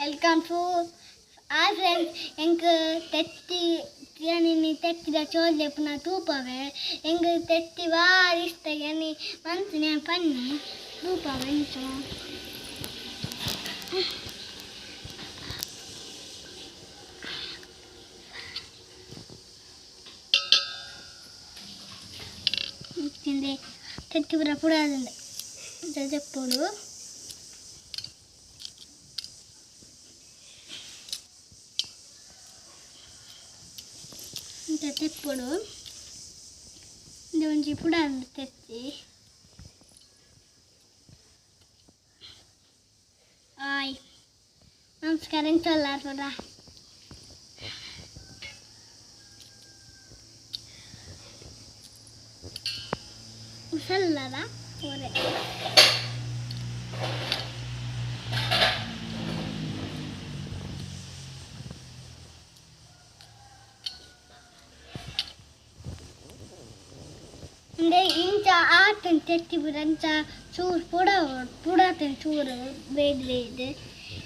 Welcome to all friends. ಎಂಕ್ ತೆತ್ತಿ ಯಾನಿನಿ ತೆತ್ತಿದ ಚೋಲೆ ಪುನಃ ತೂಪವೆ. ಎಂಕ್ ತೆತ್ತಿ ಬಾರಿ ಇಷ್ಟ. ಯಾನಿ ಮನ್ಸಿನ ಪನ್ನಿ ತೂಪವೆ ಇಂಚ. ತಿಂದೆ ತೆತ್ತಿ ಪೂರ ಪುಡಾದಂದೆ ಜಪ್ಪೊಡು. ಇಂಚ ತೆಪ್ಪೊಡು. ಇಂದು ಒಂಜಿ ಪುಡಾಂದು ತೆತ್ತಿ. ಆಯ್ ನಮಸ್ಕಾರ ಎಂಚೊಲ್ಲಾರ್ ಪೂರ. ಉಸಲ್ಲದ ಪೂರೆ. ಇಂದೆ ಇಂಚ ಆತನ್ ತೆತ್ತಿ ಪೂರ ಇಂಚ ಚೂರು ಪುಡ ಪುಡಾತನ್ ಚೂರು ಬೇದ್ ಬೇದ್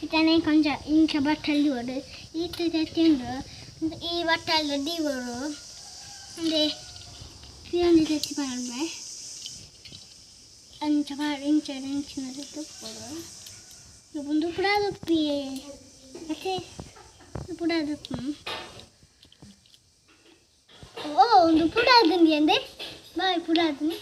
ಇತ್ತನೆ ಕೊಂಚ ಇಂಚ ಬಟ್ಟಲ್ ದೀವೊಡು. ಈತ್ ತೆತ್ತಿ ಉಂಡು. ಈ ಬಟ್ಟಲ್ ದೀವೊಡು. ಇಂದೆ ಪಿರೊಂಜಿ ತೆತ್ತಿ ಪಾಡ್ಬೆ. ಅಂಚ ಪಾಡ್ ಇಂಚ ಇಂಚಿನ ತೆತ್ತಿ ಉಪ್ಪೊಡು. ಉಂದು ಪುಡಾದುಪ್ಪಿಯೆ ಅತ್ತೆ ಪುಡಾದುಪ್ಪು. ಓ ಉಂದು ಪುಡಾದುಂಡಿ ಅಂದೆ ಬಾಯ್ ಪುಡಾದುನಿ.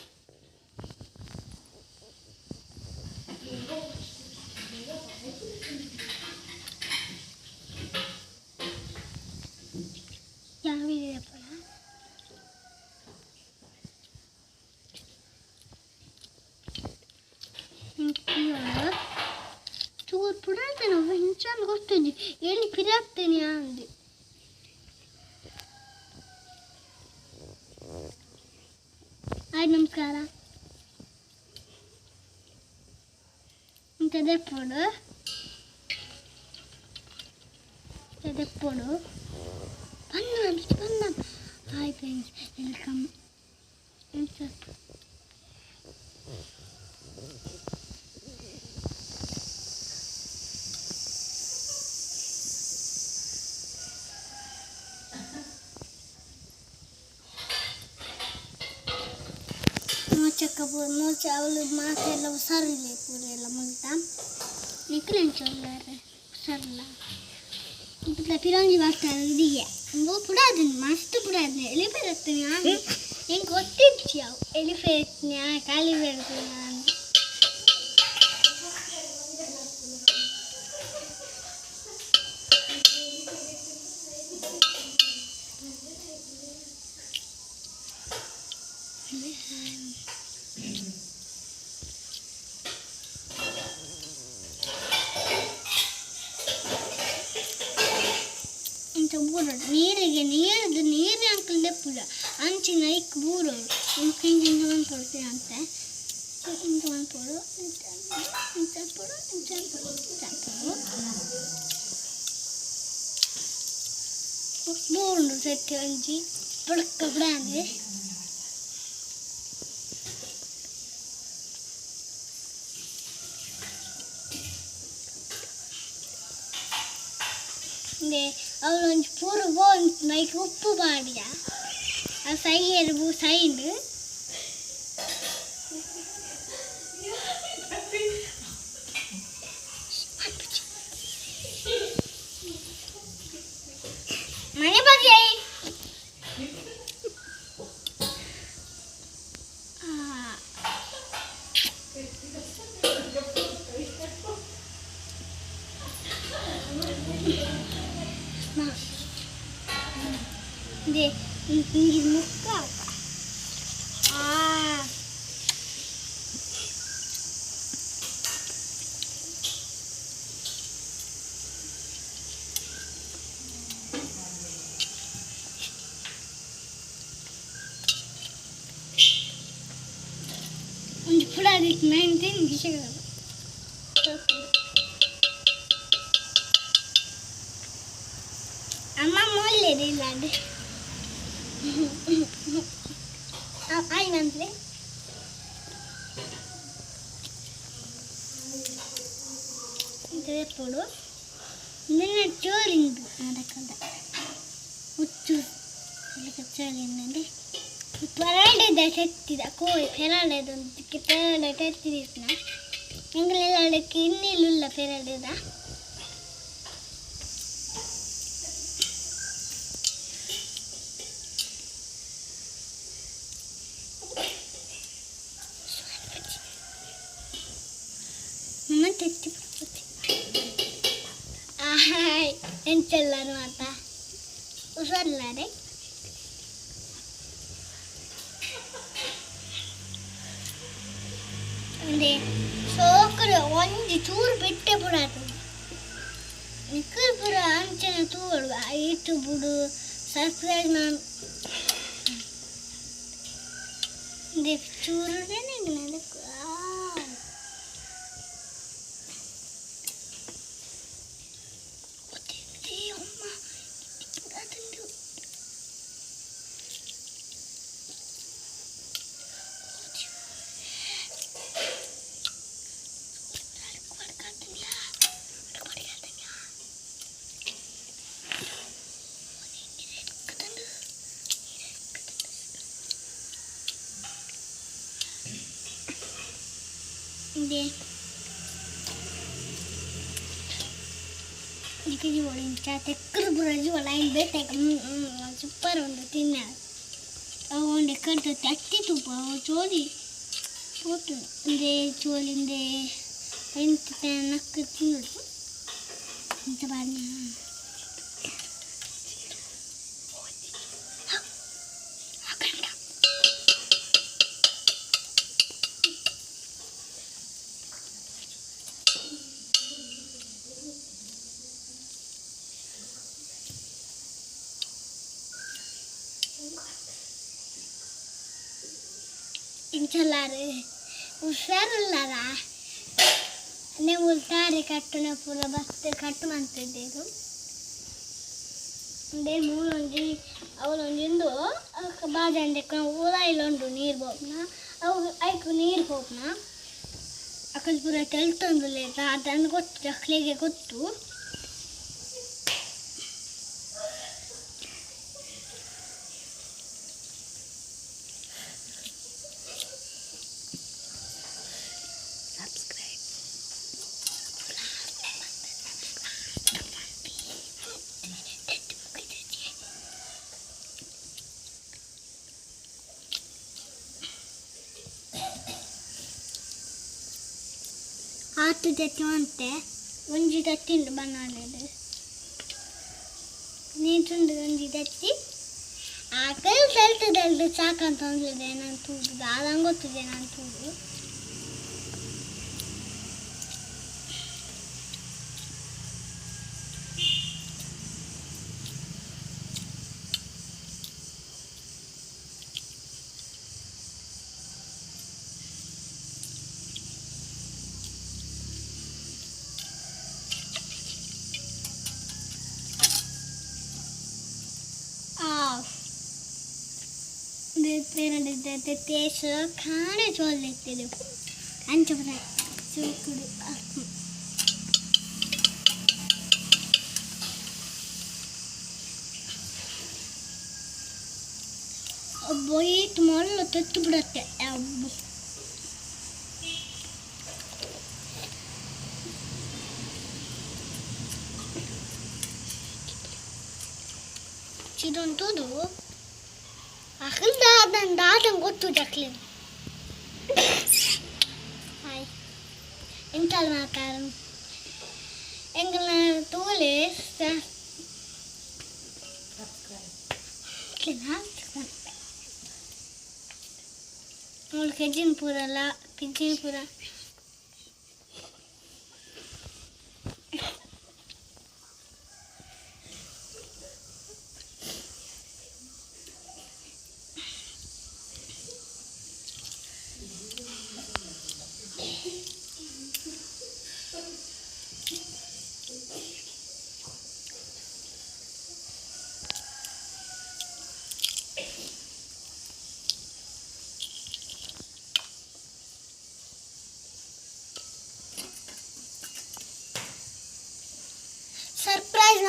ಯಾವಿದೆ ಪುಡ ಚೂರು ಪುಡಾತನ ಇಂಚಾನ್ ಗೊತ್ತುಜಿ ಎಲ್ಲಿ ಪಿರಾಕ್ತೇನೆ ಅಂದು. ಹಾಯ್ ನಮಸ್ಕಾರ. ಇಂಚ ದೆಪ್ಪೊಡು ಇಂಚ ದೆಪ್ಪೊಡು. ಪನ್ನ ಪನ್ನ. Hi friends welcome. ಇಂಚ ಮೋಚಕ್ಕ ಮೋಚ ಅವಳು ಮಾತೆಲ್ಲ ಹುಷಾರಿಲ್ಲ ಪೂರೆಲ್ಲ ಮುಲ್ತ ನಿಕ್ಲೆಂಚೊಲ್ಲಾರ ಹುಷಾರಿಲ್ಲ. ಇತ್ತ ಪಿರಂಜಿ ಬರ್ತಾರೆ ದಿಗೆ ಉಂದು ಪುಡಾದನ್ ಮಸ್ತ್ ಪುಡಾದನೆ ಎಲಿ ಪೆರತ್ತೀನಿ ಎಂಕ್ ಗೊತ್ತಿಜ್ಜಿ ಅವು ಎಲಿ ಪೆರತ್ತೀನಿ ಖಾಲಿ ಪೆರತ್ತೀನಿ ನಾನು. ಇಂಚ ಬೂರೊಡು ನೀರಿಗೆ ನೀರ್ದು ನೀರು ಅಂಕಲ್ ದೆಪ್ಪುಜ ಅಂಚಿನ ಐಕ್ ಬೂರೊಡು. ಬೊಕ ಇಂಚ ಇಂಚ ಮನ್ಪೊಡು ಅಂತೆ ಇಂಚ ಮನ್ಪೊಡು ಇಂಚ ಇಂಚ ಮನ್ಪೊಡು ಇಂಚ ಮನ್ಪೊಡು ಇಂಚ ಮನ್ಪೊಡು. ಬೂರುಂಡು ಸೆಟ್ಟಿ ಒಂಜಿ ಪುಡಕ್ಕ ಪುಡಾಂದೆ. ಇಂದೆ ಅವಳು ಒಂಜಿ ಪೂರ ಪೋಂತು ಐಕ್ ಉಪ್ಪು ಪಾಡಿಯ ಅವು ಸೈಯೆರ್ ಪೂ ಸೈಂಡ್. ಮನೆ ಬಗ್ಗೆ ಇಂದೆ ಇಂಜಿ ಮುಕ್ಕ ಆ ಒಂಜಿ ಪುಡಾದಿತ್ತು ನೈನ್ ತಿಂದು ಅಮ್ಮ ಮೊಲ್ಲೆರ್ ಇಲ್ಲಾಡ್ ಆಯ್ ಮನ್ಪುಲೆ. ಇಂಚ ದೆಪ್ಪೊಡು. ನಿನ್ನ ಚೋಲಿಂದು ಅದಕ್ಕದ ಹುಚ್ಚು ಚೋಲಿಂದಂದೆ ಪೆರಡೆದ ತೆತ್ತಿದ ಕೋಳಿ ಪೆರಡೆದೊಂದು ಪೆರಡೆ ತೆತ್ತಿದಿತ್ನ ಎಂಗಲೆಲ್ಲ ಇನ್ನಿಲ್ಲುಲ್ಲ ಪೆರಡೆದ ನನ್ನ ತೆತ್ತಿ ಹಾಯ್ ಎಂಚೆಲ್ಲರು ಮಾತ ಹುಷಾರಿಲ್ಲಾರೆ. ಅಂದೆ ಸೋಕುಲು ಒಂಜಿ ಚೂರು ಬಿಟ್ಟೆ ಪುಡಾತು ನಿಕ್ಕಲ್ ಪೂರ ಅಂಚನೆ ತೂವೊಡು ಯೂಟ್ಯೂಬ್ ಸಬ್ಸ್ಕ್ರೈಬ್ ಮಾನ್ ಇಂದೆ ಚೂರು. ಅಮ್ಮ ಪುಡಾತುಂಡು. ಇದೆ ನಿಖಿ ಇಂಚ ತೆಕ್ಕದು ಪೂರ ಜೀವಲ ಐನ್ ಬೇತೆ ಸೂಪರ್ ಉಂಡು ತಿನ್ನ. ಅವು ಒಂದು ಕಡ್ದು ತಟ್ಟಿ ತೂಪ ಅವು ಚೋಲಿ ಪೋತು ಇಂದೆ ಚೋಲಿಂದೆ ಎಂತ ನಕ್ಕು ತಿನ್ನೋದು ಇಂತ ಬಾರ್ನ. ಇಂಚಲ್ಲಾರು ಹುಷಾರಿಲ್ಲಾರ ನೀವು ತಾರೆ ಕಟ್ಟುನ ಪೂರ ಬತ್ ಕಟ್ಟು ಮಂತಿದ್ದೇರು. ಅಂದೆ ಮೂಲೊಂಜಿ ಅವಳೊಂಜಿ ಇಂದು ಬಾಜಂದೆ ಉಲಾಯಿಲುಂಡು ನೀರು ಪೋಪುನ ಅವು ಐಕ್ ನೀರು ಪೋಪುನ ಅಕಲ್ ಪೂರ ತೆಲ್ತೊಂದುಲ್ಲೆರ್ ಅದನ್ನು ಗೊತ್ತು ಜಕ್ಲೆಗೆ ಗೊತ್ತು. ಸಬ್ಸ್ಕ್ರೈಬ್. ಆತು ತತ್ತಿ ಮಂತೆ ಒಂಜಿ ತತ್ತಿ ಉಂಡು ಬನ್ನಾಲೆಡ್ ನೀಟುಂಡು ಒಂಜಿ ತತ್ತಿ ಆಕಲ್ ತೆಲ್ತು ತೆಲ್ತು ಸಾಕಂತ ಒಂದ್ಲಿದೆ ನಾನು ತೂದು ದಾದಂಗ್ ಗೊತ್ತಿದೆ ನಾನು ತೂದು. ಖಾನೆ ಚೋಲ್ ಅಂಚ ಚೂಕುಡು. ಬೊಯ್ತು ಮೊಳ್ಳು ತೆತ್ತು ಬಿಡುತ್ತೆ. ಚಿದೊಂತುದು ಅಖಿಲ್ ದಾದನ್ ದಾದನ್ ಗೊತ್ತು ಜಕ್ಲಿ. ಹಾಯ್ ಎಂಚಾಲ ಮಾತಾರ ಎಂಗಲ ತೂಲೆ. ಸಬ್ಸ್ಕ್ರೈಬ್. ಮೂಲು ಕೆಜಿನ್ ಪೂರಲ್ಲ ಪಿಜಿನ್ ಪೂರ.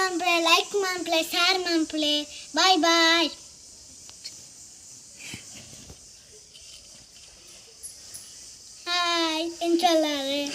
ಮನ್ಪುಲೆ, ಲೈಕ್ ಮನ್ಪುಲೆ, ಶೇರ್ ಮನ್ಪುಲೆ. Bye bye. ಹಾಯ್, ಎಂಚ ಉಲ್ಲರ್?